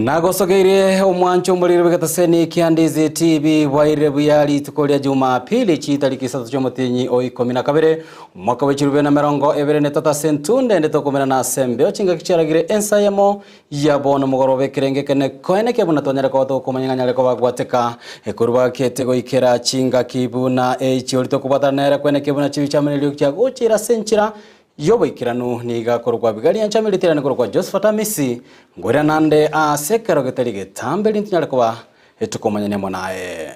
Nagosogeire omwancho omoriri bw'egetaseni kia Ndizi TV bwairire buya rituko ria Jumapili chitariki isato chi'omotienyi o ikomi na kabere omwaka bwe chirubia na emerongo ebere na etato ase entunde ende tokomerana ase embeo chingaki chiaragire ensa eyemo ya bono mogoroba ekerenge ekene koeneke buna twanyare koba tokomanya ng'a nyare koba gwateka ekorwa gete goikera chingaki buna echi ori tokobwatana nere koeneke buna chibi chiamenerio chiagochera ase enchera Y'oboikeranu nigo akorokwa Abigaili anchame ritirani korokwa Josephat Amisi, ngoira nande aase ekero getari getambe rinto nyare koba tokomanyania amo naye.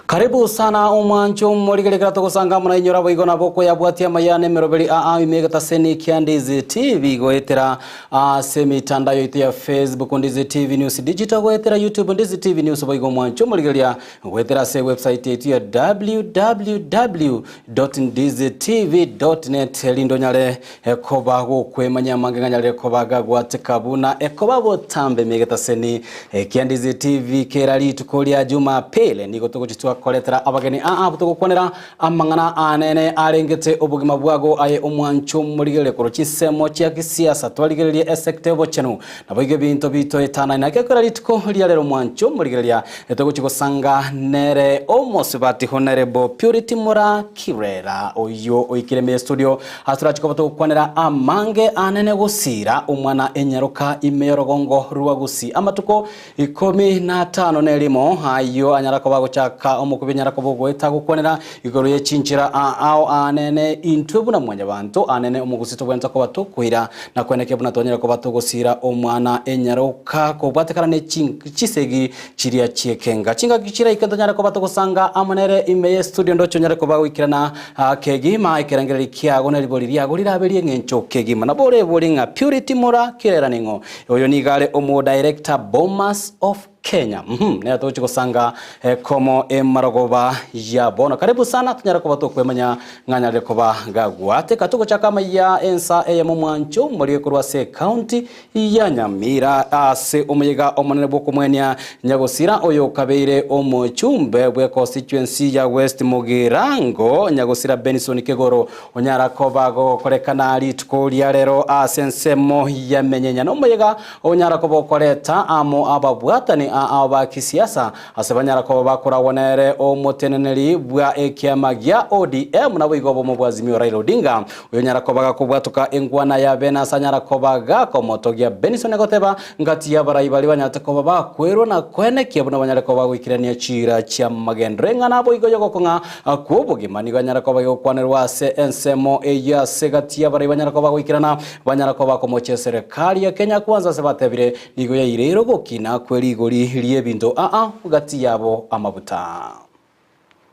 Karibu sana omwancho omorigereria togosanga amo nainyora boigo nabo okoyabwatia amaya na emeroberi aa ime egetaseni kia Ndizi TV goetera ase emitandao yaito ya Facebook Ndizi TV News Digital goetera YouTube Ndizi TV News boigo omwancho omorigereria goetera ase website yaito ya www.ndizitv.net erinde onyare Ekoba gokwemanyia amange ng'anyarire koba gagwateka buna ekoba botambe megetaseni ekia Ndizi TV kera rituko ria Jumapili nigo togochi twakoretera abageni aa abwo togokwanera amang'ana anene arengete obogima bwago aye omwancho morigererie korwa chinsemo chia kisiasa twarigererie esecta y'obochenu Naboigo ebinto bitoetanaine. Naki ekero rituko ria rero omwancho omorigereria togochia gosanga nere omosubati Honourable Purity Mura Kirera oyio oikire ime yestudio ase torache koba togokwanera amange anene gosira omwana enyaroka ime yorogongo rwa Gusii amatuko ikomi na atano nerimo ayio anyara koba agochaka omokubi anyara koba ogoeta gokwanera igoro ye chinchera ao anene intwe buna mwanyabanto anene omogusii tobwenerete koba tokoira Na kweneke buna twanyare koba togosiira omwana enyaroka kobwatekana ne chisegi chiria chi'ekenga. Chingaki chiraike ntonyare koba togosanga amo nere ime ye studio ndoche onyare koba goikerana kegima ekerengererio kiago ne ribori riago rirabe ri'eng'encho kegima. Nabo orebori ng'a Purity Mura Kirera ning'o? Oyo nigo are omo-director Bomas of Kenya. Uhum, nere togochia gosanga ekomo emarogoba ya bono. Karibu sana, tonyare koba tokwemanya ng'a nyarire koba gagwateka. Togochaka amaiya ensa eyemo mwancho morie korwa ase ecounty ya Nyamira ase omoyega omonene bw'okomwenia Nyagosira oyo okabeire omochumbe bwe constituency ya West Mugirango Nyagosira Benson Kegoro onyara koba gokorekana rituko ria rero ase ensemo ya Menyenya nomoyega Onyara koba okoreta amo ababwatani ao ba kisiasa, ase banyara koba bakoragwa nere omoteneneri bwa ekiama gia ODM naboigo obomo bwa Azimio Raila Odinga. Oyo onyara koba gakobwatoka engwana ya bene ase anyara koba gakomotogia Benson agoteba ngati y'abarai baria banyarete koba bakwerwa na koenekia buna banyare koba bagoikerania chiira chi'amagenderero eng'ana boigo y'ogokong'a kw'obogima nigo anyare koba gegokwanerwa ase ensemo eyio ase gati y'abarai banyare koba bagoikerana Banyara koba komochia eserekari ya Kenya Kwanza ase batebire nigo yaireire ogokina kwe rigori ri'ebinto aa gati yabo amabuta.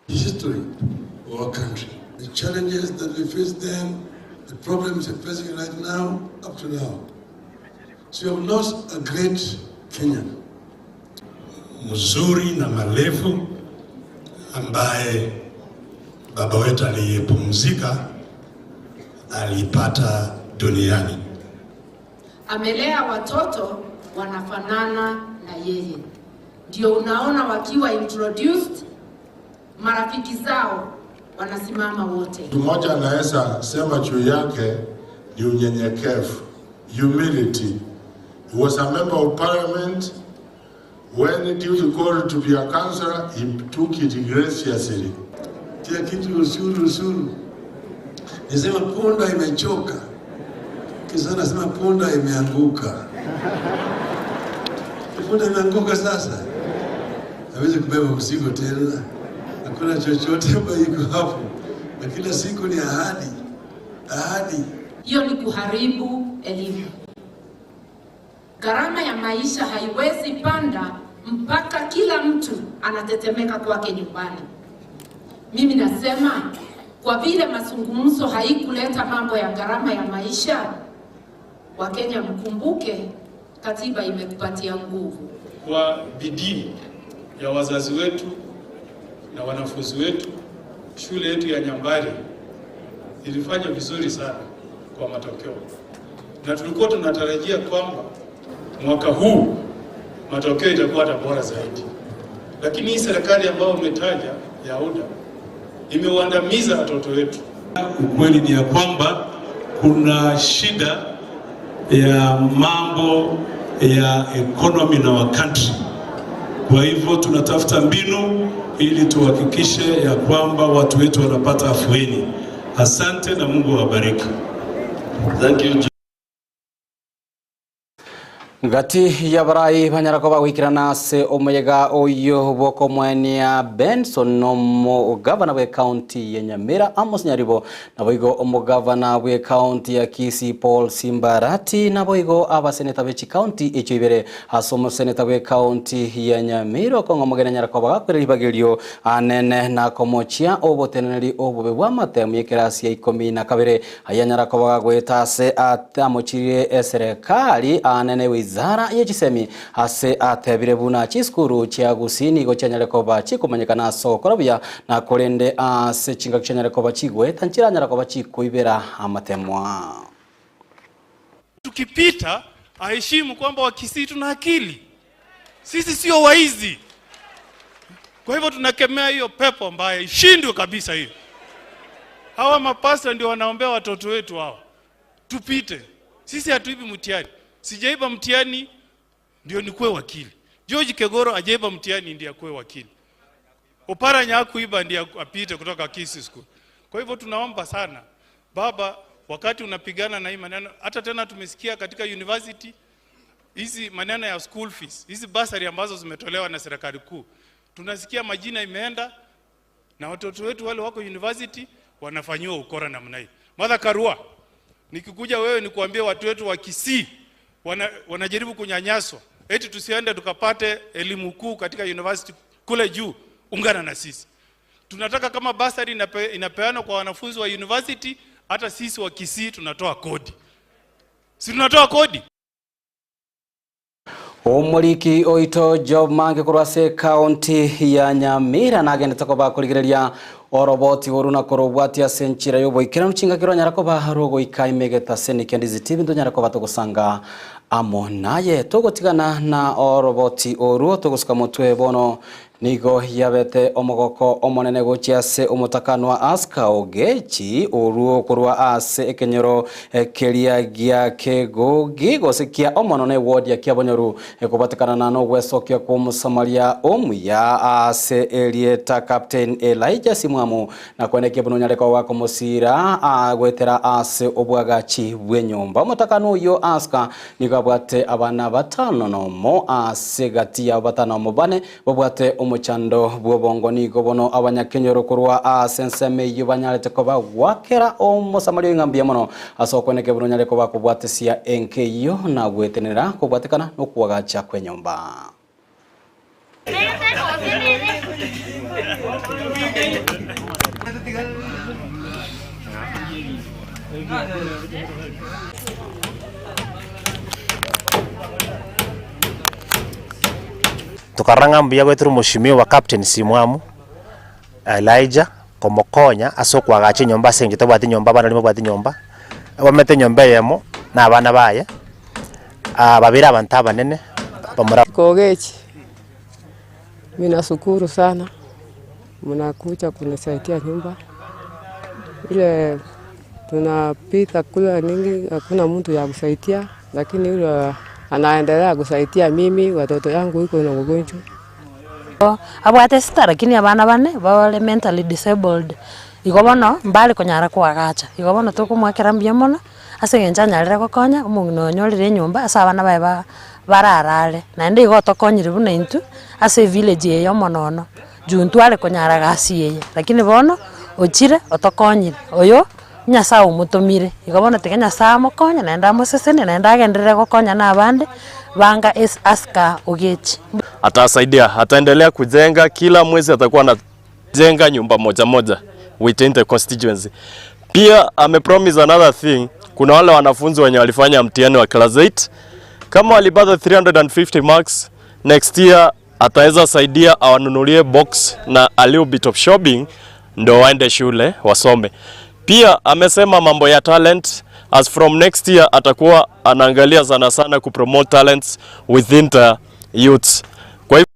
History of our country, the challenges that we faced then, the problems we're facing right now, up to now. So we have lost a great Kenyan. Mzuri na malefu ambaye baba wetu aliyepumzika alipata duniani. Amelea watoto wanafanana na yeye, ndio unaona wakiwa introduced marafiki zao wanasimama wote. Mtu mmoja anaweza sema juu yake ni unyenyekevu, humility. He was a member of parliament. When duty called to be a councillor, he took it graciously. Tia kitu ushuru ushuru. Nisema punda imechoka. Kisha nasema punda imeanguka. Punda imeanguka sasa. Hawezi kubeba mzigo tena. Hakuna chochote ambayo iko hapo. Na kila siku ni ahadi. Ahadi. Hiyo ni kuharibu elimu. Gharama ya maisha haiwezi panda mpaka kila mtu anatetemeka kwake nyumbani. Mimi nasema kwa vile mazungumzo haikuleta mambo ya gharama ya maisha, Wakenya mkumbuke katiba imekupatia nguvu. Kwa bidii ya wazazi wetu na wanafunzi wetu, shule yetu ya Nyambari ilifanya vizuri sana kwa matokeo. Na tulikuwa tunatarajia kwamba mwaka huu matokeo itakuwa hata bora zaidi, lakini hii serikali ambayo umetaja ya UDA imewandamiza watoto wetu. Ukweli ni ya kwamba kuna shida ya mambo ya economy na wa country. Kwa hivyo tunatafuta mbinu ili tuhakikishe ya kwamba watu wetu wanapata afueni. Asante na Mungu awabariki. Thank you. Gati y'abarai banyara koba goikerana ase omoyega oyo bw'okomoenia Benson omogavana bwe county ya Nyamira Amos Nyaribo naboigo omogavana bwe county ya Kisii Paul Simbarati naboigo abaseneta be chikaunti echio ibere ase omoseneta bwe county ya Nyamira okong'a omogeni anyara koba gakwera ribagerio anene na komochia oboteneneri obobe bwa amatemu ya ekerasi ya ikomi na kabere ayanyara koba gagoeta ase amochirie eserekari anene wizara ye chisemi ase atebire buna chisukuru chia Gusii nigo chianyare koba chikomanyekana ase ogokora buya na korende ase chingaki chianyare koba chigoeta nchiranyara koba chikoibera amatemwa. Tukipita aheshimu kwamba Wakisii tuna akili, sisi sio waizi. Kwa hivyo tunakemea hiyo pepo mbaya, ishindwe kabisa hiyo. Hawa mapasta ndio wanaombea watoto wetu hawa, tupite. Sisi hatuibi mtihani. Sijaiba mtihani ndio nikuwe wakili. George Kegoro ajaiba mtihani ndiye akuwe wakili. Oparanya hakuiba ndiye apite kutoka Kisii School. Kwa hivyo tunaomba sana baba, wakati unapigana na hii maneno, hata tena tumesikia katika university hizi maneno ya school fees, hizi basari ambazo zimetolewa na serikali kuu, tunasikia majina imeenda na watoto wetu wale wako university wanafanyiwa ukora namna hii. Martha Karua, nikikuja wewe nikuambie watu wetu wa Kisii wanajaribu kunyanyaswa, eti tusiende tukapate elimu kuu katika university kule juu. Ungana na sisi, tunataka kama basari inapeanwa kwa wanafunzi wa university, hata sisi wa Kisii tunatoa kodi, si tunatoa kodi? Omoriki oito Job Mange korwa ase ekaunti ya Nyamira nagendete koba korigereria oroboti oru na korobwatia ase enchera ya oboikeranu chingaki rwanyara koba rogoika imegeta ase Nick Ndizi TV ntonyara koba togosanga amo naye togotigana na oroboti oru togosuka motwe bono nigo yabete omogoko omonene gochia ase omotakanwa Aska Ogechi oruo korwa ase ekenyoro keria gia Kegogi gose kia omonone ward ya Kiabonyoru ekobatikana na nogwesokia kwa omusamaria omuya ase erieta Captain Elijah Simwamu na kwenekia buno nyareko wakomosira agwetera ase obwagachi bw'enyomba omotakano oyo Aska nigo abwate abana batano nomo ase gati ya batano omo bane babwate omochando bw'obongo nigo bono abanyakenyoro korwa ase ensemo eyio banyarete koba gwakera omosamari oing'ambia mono ase okweneke buno nyare koba kobwatesia enke eyio na gwetenera kobwatekana na okwagacha kwa enyomba. Tokarora ng'a mbuya goetera omoshimiwa Captain Simwamu Elijah komokonya ase okoagacha enyomba ase eng'encho tabwati nyomba abana baria mbabwati nyomba, abamete enyomba eyemo na abana baye, babere abanto abanene bamura. Kogechi, mi nashukuru sana mnakuja kunisaidia nyumba ile tunapita kula nini, hakuna mtu ya kusaidia, lakini yule anaendelea kusaidia mimi, watoto yangu iko na ugonjwa. Abwate sita lakini abana bane bare mentally disabled igo bono mbare konyara koagacha igo bono tokomwakera mbuya mono ase eng'encho anyarire gokonya omong'ina oyo onyorire enyomba ase abana baye ba bararare naende igo otokonyire buna intwe ase evillage eye omono ono juu ntware konyara gasi eye lakini bono ochire otokonyire oyo Nyasaye omotomire igo bono tiga Nyasaye amokonye naende amosesenie naende agenderere gokonya na abande banga es aska ogechi. Atasaidia, ataendelea kujenga, kila mwezi atakuwa anajenga nyumba moja moja within the constituency. Pia amepromise another thing, kuna wale wanafunzi wenye walifanya mtihani wa class 8 kama walipata 350 marks, next year ataweza saidia awanunulie box na a little bit of shopping ndo waende shule wasome. Pia amesema mambo ya talent, As from next year atakuwa anaangalia sana sana kupromote talents within the youths. Kwa hivyo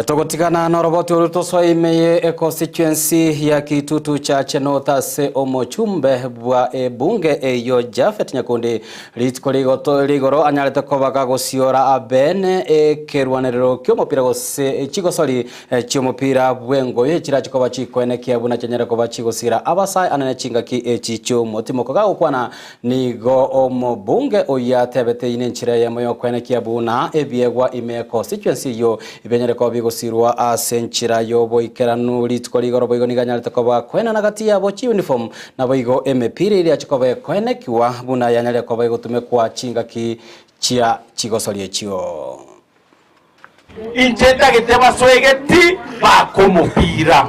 Togotigana noroboti oru tosoe ime ye econstituency ya Kitutu Chache North ase omochumbe bwa ebunge eyio Japhet Nyakundi rituko rigoto rigoro anyarete koba gagosiora abene ekerwanerero kiomopira gose chigosori chiomopira bwengoyo echirachi koba chikoenekia buna chianyare koba chigosira abasae anene chingaki echi chiomotimo gagokwana Nigo omobunge oyio atebete eyio nenchera eyemo y'okoenekia buna ebiegwa ime ye constituency eyio bianyare koba bigosirwa ase enchera y'oboikeranu. Rituko rigoro boigo nigo anyarete koba koenana gati yabo chiuniform naboigo emepira eria yache koba ekoenekiwa buna yanyare koba egotumekwa chingaki chia chigosori echio. Inche ntagete basoegeti bakomopira,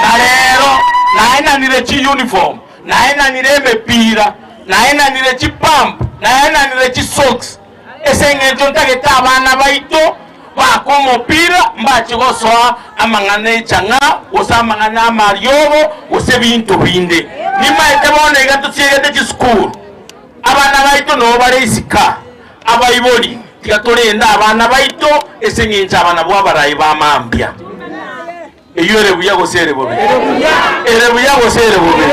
na rero naenanire chiuniform, naenanire emepira, naenanire chipump, naenanire chisocks, ase eng'encho ntagete abana baito bakomopira mbache gosoa amang'ana echang'aa, gose amang'ana amariogo, gose ebinto binde. Nimaete bono iga tosiegete chisukuru, abana baito noo bare isiko aa. Abaibori, tiga torende abana baito ase engencho aba nabwo abarai ba mambia. Eyio ere buya gose ere bobe? Ere buya gose ere bobe?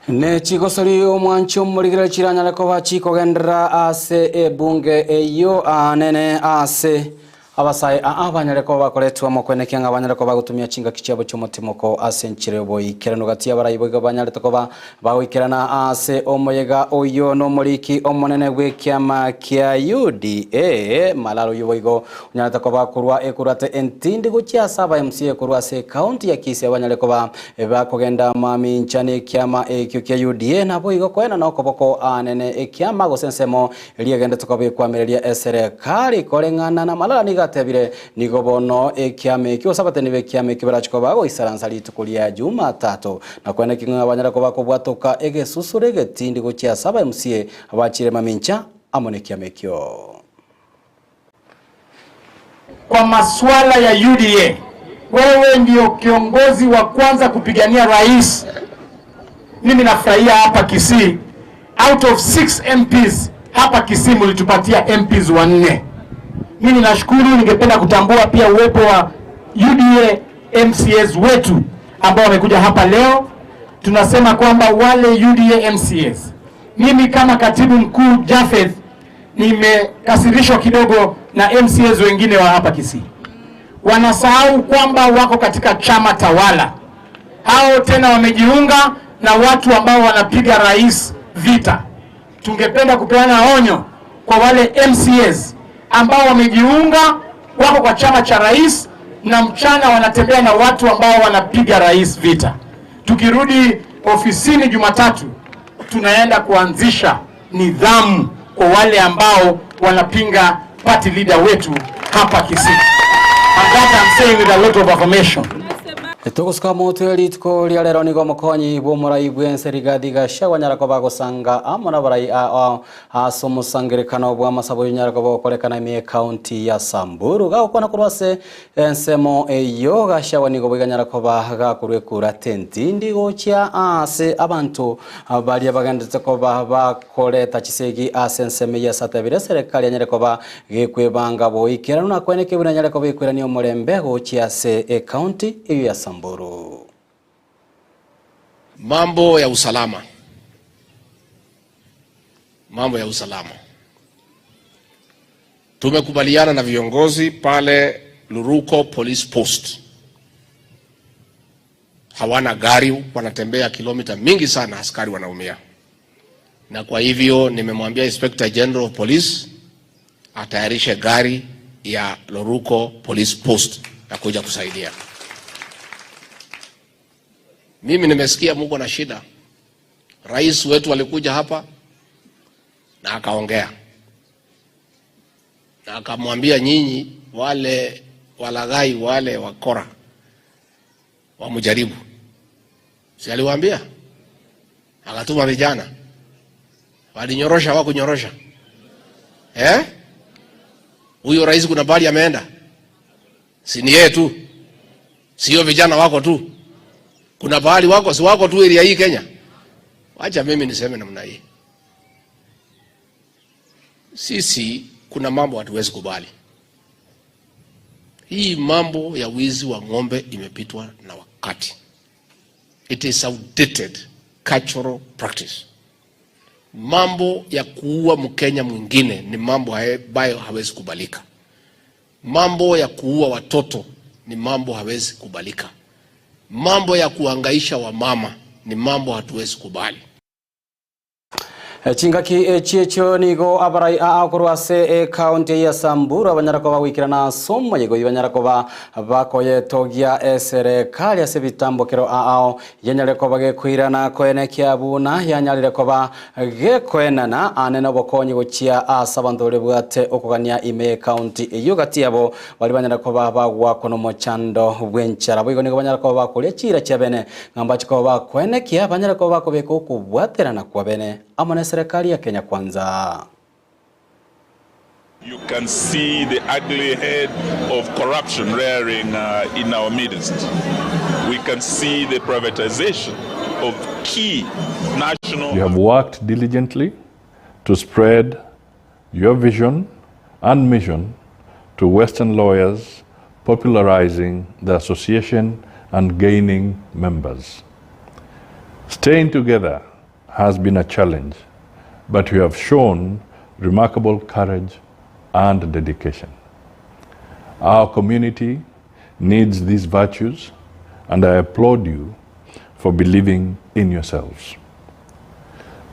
Ne chigosori omwanchi omorigereria chiranyare koba chikogenderera ase ebunge eyio anene ase Abasae aa banyare koba bakoretwe amo kwenekia ng'a banyare koba bagotumia chingaki chiabo chi'omotimoko ase enchera y'oboikeranu gati y'abarai boigo banyarete koba bagoikerana ase omoyega oyio nomoriki omonene bw'ekiama kia UDA Malala oyio boigo onyarete koba korwa ekurate entindi gochia ase aba MCA korwa ase ekaunti ya Kisii abanyare koba bakogenda mamincha nekiama ekio kia UDA naboigo koenana okoboko aanene ekiama gose ensemo Riagenderete koba ekwamireria eserekari koreng'ana namalala nigo atebire, Nigo bono ekiama ekio gose abateni b'ekiama ekio barache koba bagoisaransa rituko ria Jumatatu, na kweneki ng'a banyare koba kobwatoka egesusuro egetindi gochia ase aba MCA abachire mamincha amo nekiama ekio. Kwa masuala ya UDA, wewe ndio kiongozi wa kwanza kupigania rais. Mimi nafurahia hapa Kisii, out of 6 MPs hapa Kisii mlitupatia MPs wanne. Mimi nashukuru. Ningependa kutambua pia uwepo wa UDA MCAs wetu ambao wamekuja hapa leo. Tunasema kwamba wale UDA MCAs, mimi kama katibu mkuu Japheth nimekasirishwa kidogo na MCAs wengine wa hapa Kisii. Wanasahau kwamba wako katika chama tawala. Hao tena wamejiunga na watu ambao wanapiga rais vita. Tungependa kupeana onyo kwa wale MCAs ambao wamejiunga wako kwa chama cha rais na mchana wanatembea na watu ambao wanapiga rais vita. Tukirudi ofisini Jumatatu, tunaenda kuanzisha nidhamu kwa wale ambao wanapinga party leader wetu hapa Kisii. And that I'm saying with a lot of affirmation. Togosuka motwe rituko ria rero nigo omokonyi bw'omorai bw'ense Rigathi Gachagua anyara koba agosanga amo nabarai ao ase omosangerekano bw'amasabo oyio onyare koba ogokorekana ime y'ecounty ya Samburu. Gagokwana korwa ase Ensemo eyio Gachagua nigo boigo anyare koba gakorwa ekura tentindi gochia aase abanto baria bagenderete koba bakoreta chisegi ase ensemo eyio ase atebire eserekari anyare koba gekwebanga boikeranu na koenekia buna enyare koba ekoirania omorembe gochia ase ecounty eyio ya Samburu. Mambo ya usalama, mambo ya usalama. Tumekubaliana na viongozi pale Luruko Police Post, hawana gari, wanatembea kilomita mingi sana, askari wanaumia. Na kwa hivyo nimemwambia Inspector General of Police atayarishe gari ya Loruko Police Post ya kuja kusaidia. Mimi nimesikia muko na shida. Rais wetu alikuja hapa na akaongea na akamwambia nyinyi wale walaghai wale wakora wamjaribu, si aliwaambia? Akatuma vijana walinyorosha, wakunyorosha eh? Huyo rais kuna bali ameenda, si ni yeye tu, sio vijana wako tu, kuna pahali wako, si wako tu area hii Kenya. Wacha mimi niseme namna hii, sisi kuna mambo hatuwezi kubali. Hii mambo ya wizi wa ng'ombe imepitwa na wakati. It is outdated cultural practice. Mambo ya kuua Mkenya mwingine ni mambo ambayo hawezi kubalika. Mambo ya kuua watoto ni mambo hawezi kubalika. Mambo ya kuhangaisha wamama ni mambo hatuwezi kubali. Chingaki echi echio nigo abarai aa korwa ase ekaunti ya Samburu abanyara koba goikerana ase omoyega oyio banyara koba bakoyetogia eserekari ase ebitambokero aao yanyare koba gekoirana koenekia buna yanyarire koba gekoenana ane na obokonyi gochia ase abanto baria bwate okogania ime ekaunti eyio gati yabo baria banyara koba bagwakwa na omochando bw'enchara. Boigo nigo banyara koba bakoria chiira chia bene ng'a mbache koba bakoenekia banyare koba bakobeka okobwaterana kwa bene amo ne serikali ya Kenya Kwanza. You can see the ugly head of corruption rearing in our midst. We can see the privatization of key national... You have worked diligently to spread your vision and mission to Western lawyers, popularizing the association and gaining members. Staying together has been a challenge, but you have shown remarkable courage and dedication. Our community needs these virtues, and I applaud you for believing in yourselves.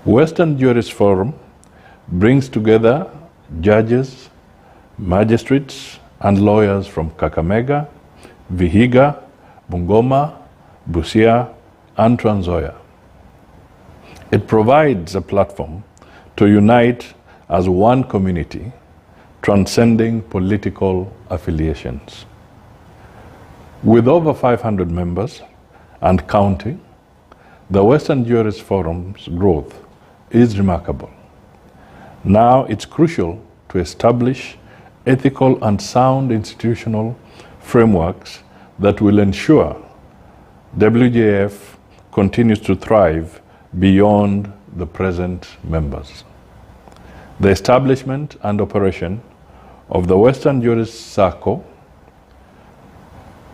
Western Jurist Forum brings together judges, magistrates, and lawyers from Kakamega, Vihiga, Bungoma, Busia, and Trans Nzoia. It provides a platform to unite as one community, transcending political affiliations. With over 500 members and counting, the Western Jurist Forum's growth is remarkable. Now it's crucial to establish ethical and sound institutional frameworks that will ensure WJF continues to thrive beyond the present members. The establishment and operation of the Western Jurist Sacco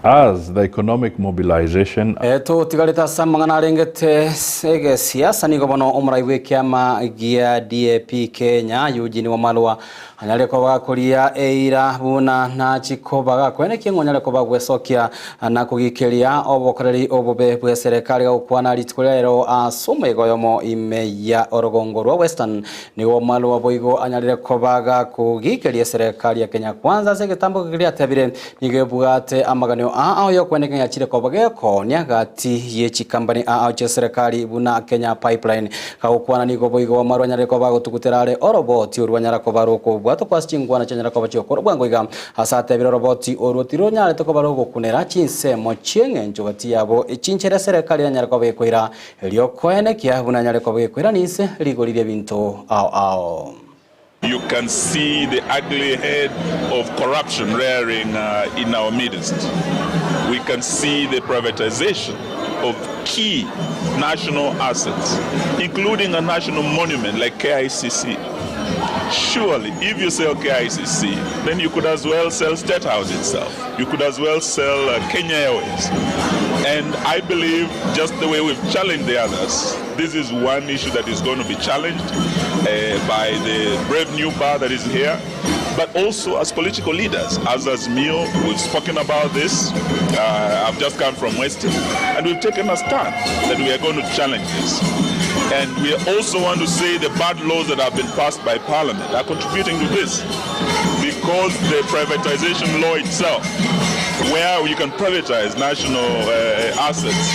as the economic mobilization Totigarete ase amang'ana arengete egesiasa nigo bono omorai bw'ekiama gia DAP Kenya Eugene Wamalwa anyare koba gakoria eira buna nachi koba gakoenekia ng'a onyare koba gwesokia na kogikeria obokoreri obobe bw'eserekari gagokwana rituko ria rero ase omoyega oyomo ime ya orogongo rwa Western nigo Wamalwa boigo anyarire koba gakogikeria eserekari ya Kenya Kwanza ase egetambo keria atebire nigo ebwate amaganio aa yokweneka yachire koba gekonia gati ye chikambani aa chia serikali buna Kenya Pipeline gagokwana nigo boigo Wamalwa anyarire koba gotugutera are oroboti orwo anyara koba rokobwatwa kwa chingwana chianyara koba chiokoro bwango iga ase atebire oroboti orwo tironyarete koba rogokunera chinsemo chieng'encho gati yabo echinchere serikali yanyara koba gekoira eriokoenekia buna anyare koba gekoira ninse rigori ria ebinto ao ao. You can see the ugly head of corruption rearing in our midst. We can see the privatization of key national assets, including a national monument like KICC. Surely, if you sell KICC, then you could as well sell State House itself. You could as well sell Kenya Airways. And I believe, just the way we've challenged the others, this is one issue that is going to be challenged by the brave new bar that is here, but also as political leaders. As Azimio, we've spoken about this. I've just come from Western, and we've taken a stand that we are going to challenge this. And we also want to say the bad laws that have been passed by Parliament are contributing to this, because the privatization law itself, where you can privatize national assets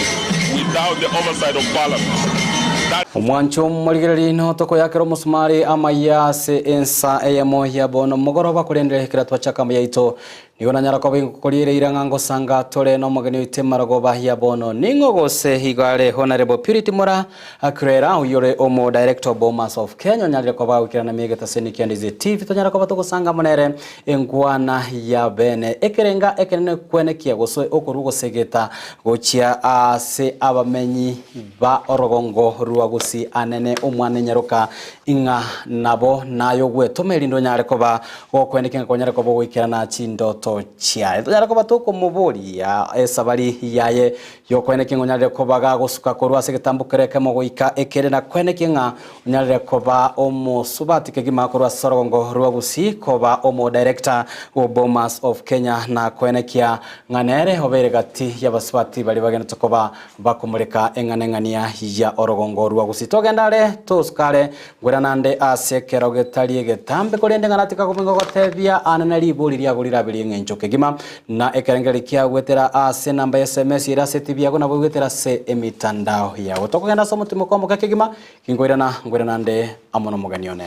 without the oversight of Parliament. Omwancho omorigereri notokoyakera omosumari amaya ase ensa eyemo ya bono mogoroba korende ekero twachaka amaya aito. Nigo nanyara koba ingokoriera ng'a ngosanga tore nomogeni oito emarogoba ya bono. Ning'o gose igo are Honourable Purity Mura Akurera oyore omo Director of Bomas of Kenya onyarire koba agoikerana emegetaseni kia Ndizi TV tonyara koba togosanga amo nere enkwana ya bene ekerenga ekenene kwenekia gose okorwa gosegeta gochia ase abamenyi ba orogongo rwa Gusii anene omwana enyaroka ing'a nabo naye ogwetoma erinde onyare koba Gokweneka ng'a konyare koba ogoikerana chindoto chiaye. Tonyare koba tokomoboria esabari yaye y'okweneka ng'a onyarire koba gagosuka korwa ase egetambo keria ekemo goika ekende, na kwenekia ng'a onyarire koba omosubati kegima korwa ase orogongo rwa Gusii koba omodirector o Bomas of Kenya, na kwenekia ng'a nere obeire gati y'abasubati baria bagenderete koba bakomoreka eng'ana-eng'ania ya orogongo rwa Gusii. Togende are, tosuka are, Ngwera nande ase ekero getari egetambe, korende ng'a natika kominga gotebia aane ne ribori riago rirabe ri'eng'encho kegima, na ekerengererio kiao goetera ase enamba ya SMS ere ase etibi yago nabo goetera ase emitandao yago. Tokogenda ase omotimoko omoke kegima, ginkoirana, ngwere nande amo nomogeni one.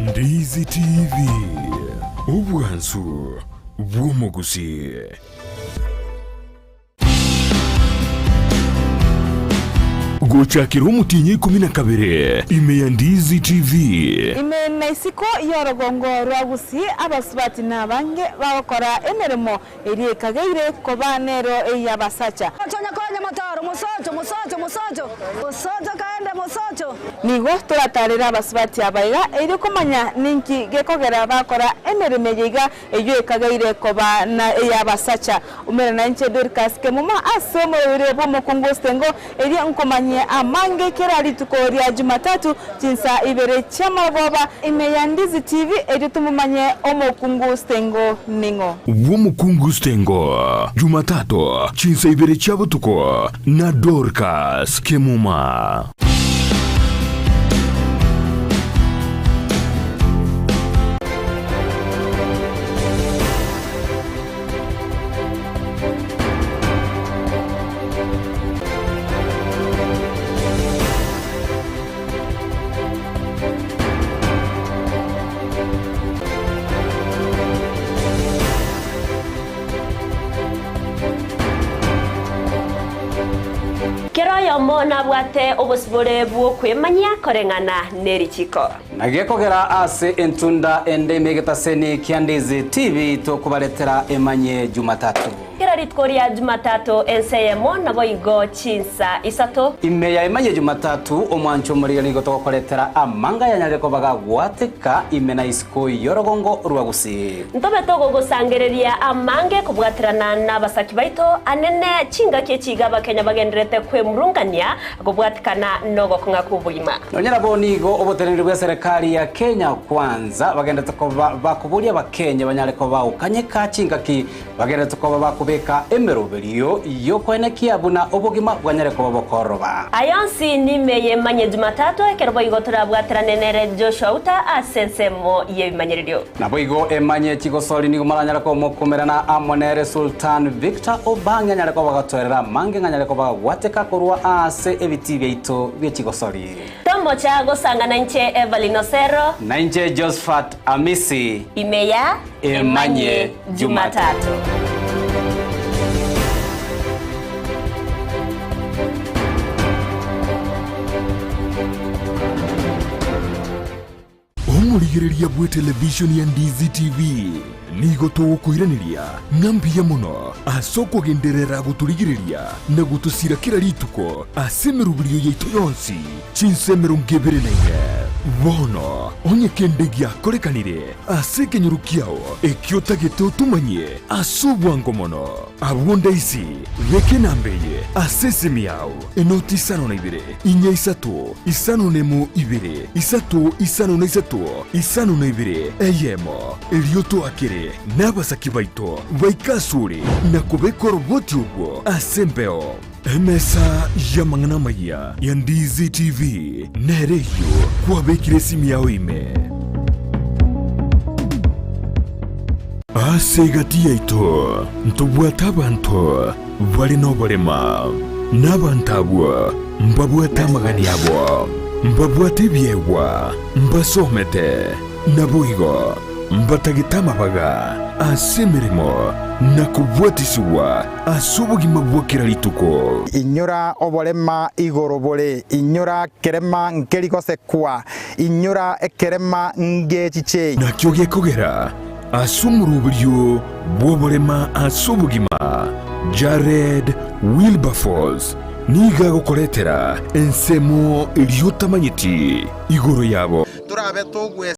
Ndizi TV, obwansu bw'omogusii. Gochakera omotienyi 12 ime ya Ndizi TV. Ime na isiko y'orogongo rwa Gusii abasubati nabange bagokora emeremo eria ekageire koba nero ey'abasacha. Nigo toratarere abasubati aba iga erio komanya ninki gekogera bakora emeremo eye iga eyio ekageire koba na ey'abasacha. Umera nainche Dorcas Kemuma ase omoroberi bw'omokungu Osengo erio nkomanyie amange kera rituko ria Jumatatu chinsa ibere chi'amarogoba ime ya Ndizi TV erio tomomanye omokungu Stengo ning'o. Bw'omokungu Stengo, Jumatatu chinsa ibere chia botuko na Dorcas Kemuma. Kera oyomo nabwate obosibore bw'okwemanyia koreng'ana nerichiko. Na gekogera ase entunda ende ime egetaseni kia Ndizi TV tokobaretera emanye Jumatatu. Kera rituko ria Jumatatu ense eyemo naboigo chinsa isato. Ime ya emanye Jumatatu omwancho omorigani nigo togokoretera amanga yanyarire koba gagwateka ime na isiko y'orogongo rwa Gusii. Ntobe togogosangereria amange kobwaterana nabasaki baito anene chingaki echi iga abakenya bagendererete kwemurungania Kobwatikana nogokong'a kw'obogima. Nonya nabo nigo oboteneneri bw'eserekari ya Kenya Kwanza bagenderete koba bakoboria abakenya banyare koba bagokanyeka chingaki bagenderete koba bakobeka emeroberio y'okoenekia buna obogima bwanyare koba bokororoba. Aya onsi nime y'emanye Jumatatu ekero boigo torabwaterane nere Joshua Uta ase ensemo y'ebimanyererio. Naboigo emanye chigosori nigo moranyare komokumerana amo nere Sultan Victor Obange anyare koba gatoerera amange ng'anyare koba gagwateka korwa aase ebitii biaito bie chigosori. Tomocha gosangana inche Evelyn Osero. Na inche Josphat Amisi. Ime ya Emanye Jumatatu. Omorigereria bw'etelevishoni ya Ndizi TV nigo togokoiraneria ng'a mbuya mono ase okogenderera gotorigereria na gotosira kera rituko ase emeroberio yaito yonsi chinsa 24. Bono onye kende giakorekanire ase ekenyoro kiao ekio otagete otomanyie ase obwango mono, abwo ndaisi beka enamba eye ase esimi yao enoti isano na ibere inya isato 51 2 3 53 52 eyemo, erio toakere. Abageni nabasaki baito baike asore na kobeka oroboti orwo ase embeo. Emesa y'amang'ana amayia ya Ndizi TV nere eyio kwabekire esimi yao ime. Ase egati yaito ntobwate abanto bare noborema, na abanto abwo mbabwate amagani abo, mbabwate ebiegwa, mbasomete, Naboigo mbatagete amabaga ase emeremo na kobwatisigwa ase obogima bwa kera rituko. Inyora oborema igoro bore, inyora kerema nkeri gosekwa, inyora ekerema ngechiche. Nakio gekogera ase omoroberio bw'oborema ase obogima, Jared Wilberforce nigo agokoretera ensemo eria otamanyeti igoro yabo. Torabe togwesaba.